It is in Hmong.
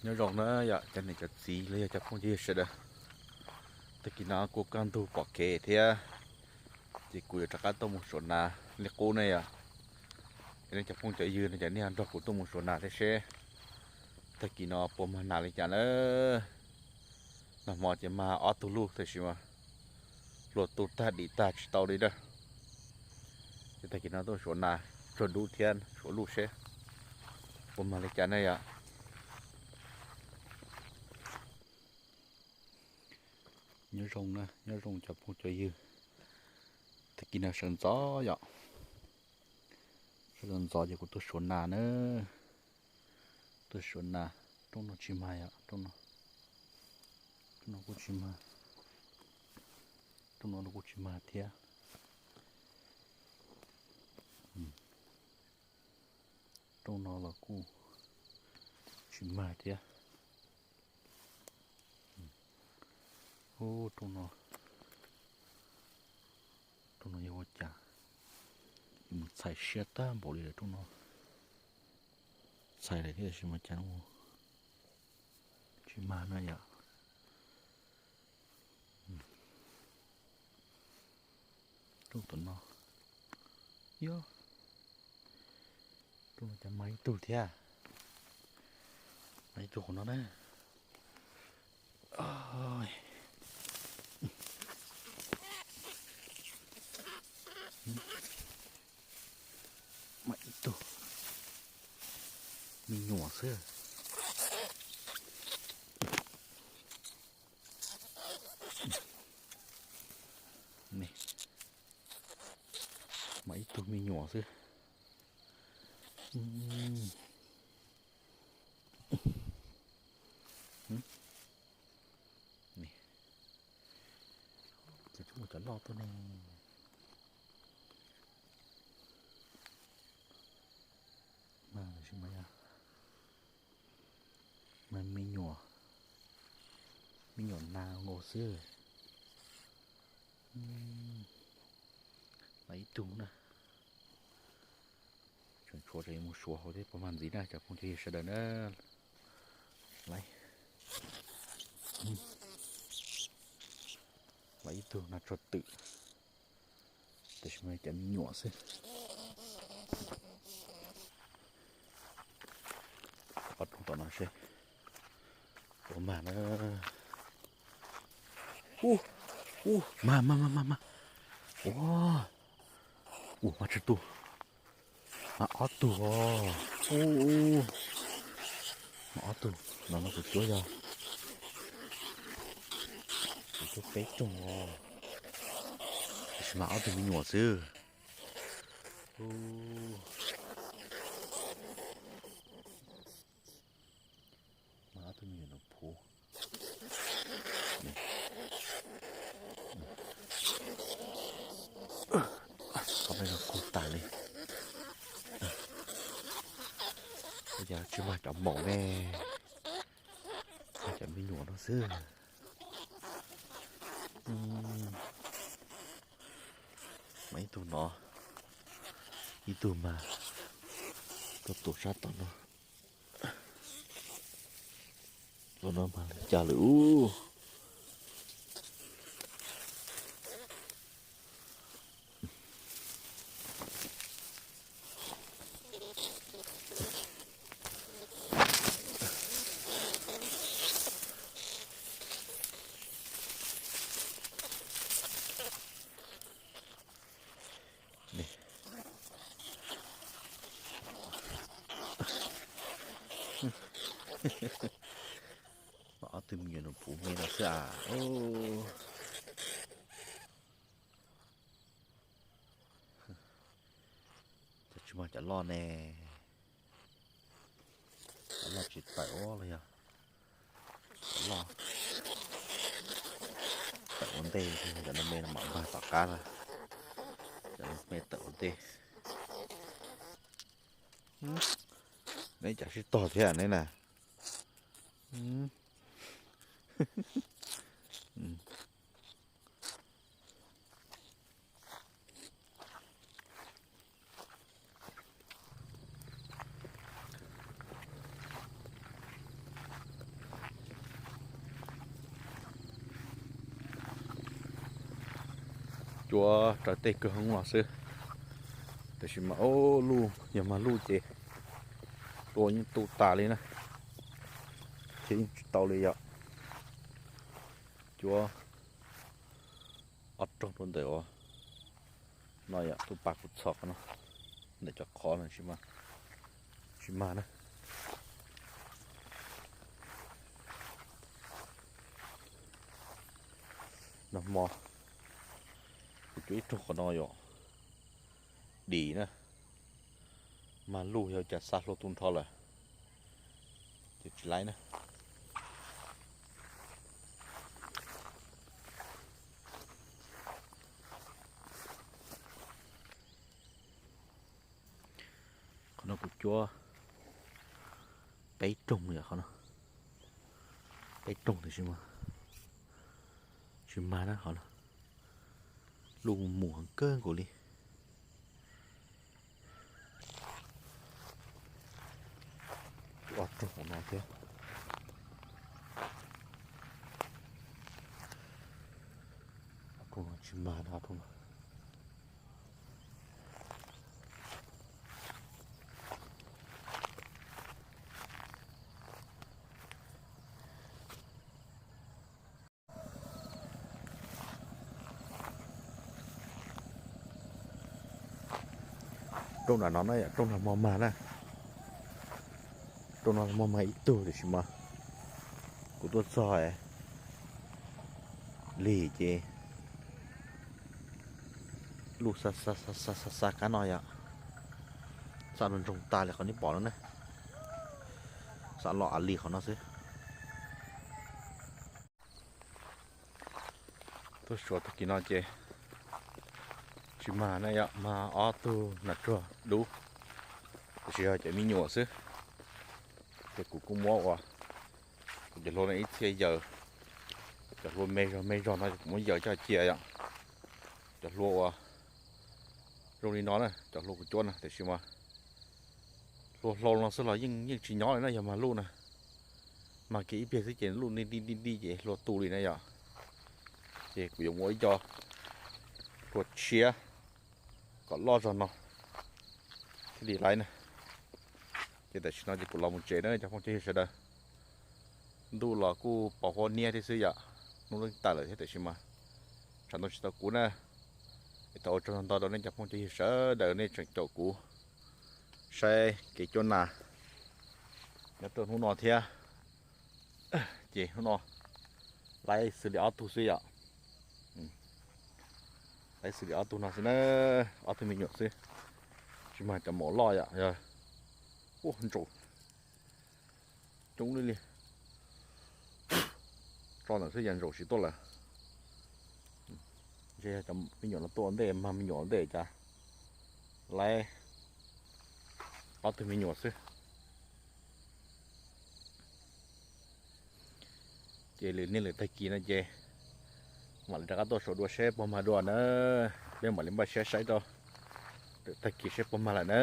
Nyob zoo na yom cov niam cov txiv los yog cov phooj cov ywg sawv daws. Tag kis no kuj kaj ntug pom kev thiab, ces kuv yuav rov qab tuaj mus suav nas li qub ne yom. Es nej cov phooj cov ywg no ces nej ho nrog kuv tuaj mus suav nas thiab seb tag kis no puas mag nas li cas na. Nag hmo ces mag ob tug luj tab sis mas hluas tu tag dim tag tsis tau li na. Ces tag kis no tuaj suav nas tsuag dub thiab suav luj seb puas mag li cas na yom. Nyob zoo na, nyob zoo cov phooj cov ywg. Tag kis no sawv ntxov yom, sawv ntxov ces kuv tuaj suav nas na. Tuaj suav nas, rooj no tsis mag yom, rooj no, rooj no kuj tsis mag, rooj no kuj tsis mag thiab. Rooj no los kuj tsis mag thiab. Ub, rooj no, rooj no yog ua cas, mus txhais siab tag npaum li lawm rooj no. Txhais lawm thiab tab sis mas cas tsis mag na yom. Rooj tom no, yog rooj no cas mag ib tug thiab, mag ib tug qhov no na. Mag ib tug me nyuam xwb. Mag ib tug me nyuam xwb. Ces tsis muaj cov loj tuaj ne. Mag, mag me nyuam, me nyuam nas nkaus xwb. Mag ib tug na. Tseem tshuav, tseem mus suav hauv thiab puas mag ntxiv na cov phooj cov ywg sawv daws na. Lawv, lawv ib tug nas tsuag twm, tab sis mas cov me nyuam xwb. Ob rooj tom no seb puas mag na. Ub, ub, mag mag mag mag mag. Ua, ua, mag tsawg tug? Mag ob tug os. Ub, ub, mag ob tug no, no kuv cuab yog, kuv cuab peb rooj os, tab sis mag ob tug me nyuam xwb. Ub, mag ob tug me nyuam nus phuv. Qhov no kub tas li. Ua cas tsis mag cov maum ne, mag cov me nyuam no xwb. Mas ib tug no, ib tug mas tuaj tus sab tom no. Los no mas li cas lawm ub. Ob tug me nyuam nus phuv me no xwb as. Cov tsis mag cov loj ne. Cov loj tsis tawm ua los yog cov loj tawm ua ntej, cov no me no mam npag tom qab na. Cov no me tawm ua ntej. Neb cas sib tog thiab neb na. Cuav raws tej kawg hoob los xwb, tab sis mas luj, yog mag luj ces tua yeej tu tas li na, thiab yeej tsis tau li yom. Cuav ob rooj rau ntawm uas no yom, tus pas kuv txhom qhov no, ntawm cov qhov no tsis mag na. Nag hmo kuv cuav ib rooj qhov no yom, dim na, mag luj yog cas xa hlua tu nrho lawm ces tsis laib na. Qhov no kuv cuab peb rooj yom, qhov no peb rooj tiam sis mas tsis mag na, qhov no luj mus heev kawg nkaus li. Ob rooj qhov no thiab, ob rooj no tsis mag na, ob rooj no. Rooj nram no na yom, rooj nram hmo mag na. Rooj no hmo mag ib tug tiam sis mas kuv tuaj txog lig ces luj xa xa xa xa xa xa kab no yom, xa ntsoog tas li qhov nej pom no na, xa los av lig qhov no xwb. Tuaj suav tag kis no ces tsis mag na yom, mag ob tug nas tsuag dub, tiam sis yog cov me nyuam xwb. Ces kuv kuj muab ua, kuv cov hlua no ib txhia yaws, cov hlua me zog me zog no kuv muab yaws coj cia yom. Cov hlua uas zoo li no na, cov hlua kuv cuab no tiam sis mas hlua hlau no xwb los yeej yeej tsis nyob li na, yog mag luj na. Mag kiag ib pliag xwb ces luj nti nti nti nti ces hlua tu li na yom. Ces kuv yuav muab ib co hlua tshiab kom loj zog no thiaj li laib na. Ces tam sim no ces kuv los mus tsev na cov phooj cov ywg sawv daws. Ntuj los kuj pos huab niab thiab xwb yom, hnub lwb tawm lawm thiab tiam sis mas tsam ntau tsis tau kuv na. Es thov ua tsaug ntau rau nej cov phooj cov ywg sawv daws nej tseem caum kuv saib kev cuab nas nyob rau hnub no thiab. Ces hnub no laib xws li ob tug xwb yom. Laib xws li ob tug no xwb na, ob tug me nyuam xwb, tsis mag cov maum loj yom. Yog ntsaum coob li li, tso ntawm xwb yog ntsaum tsis tuaj lawm. Ntshe yog cov me nyuam no tuaj ua ntej, mag me nyuam ua ntej cas laib ob tug me nyuam xwb. Ces lwm niaj lwm tag kis no ces mam li rov qab tuaj saum dua seb puas mag dua na. Peb mam li npaj siab saib rau lwm tag kis seb puas mag lawm na.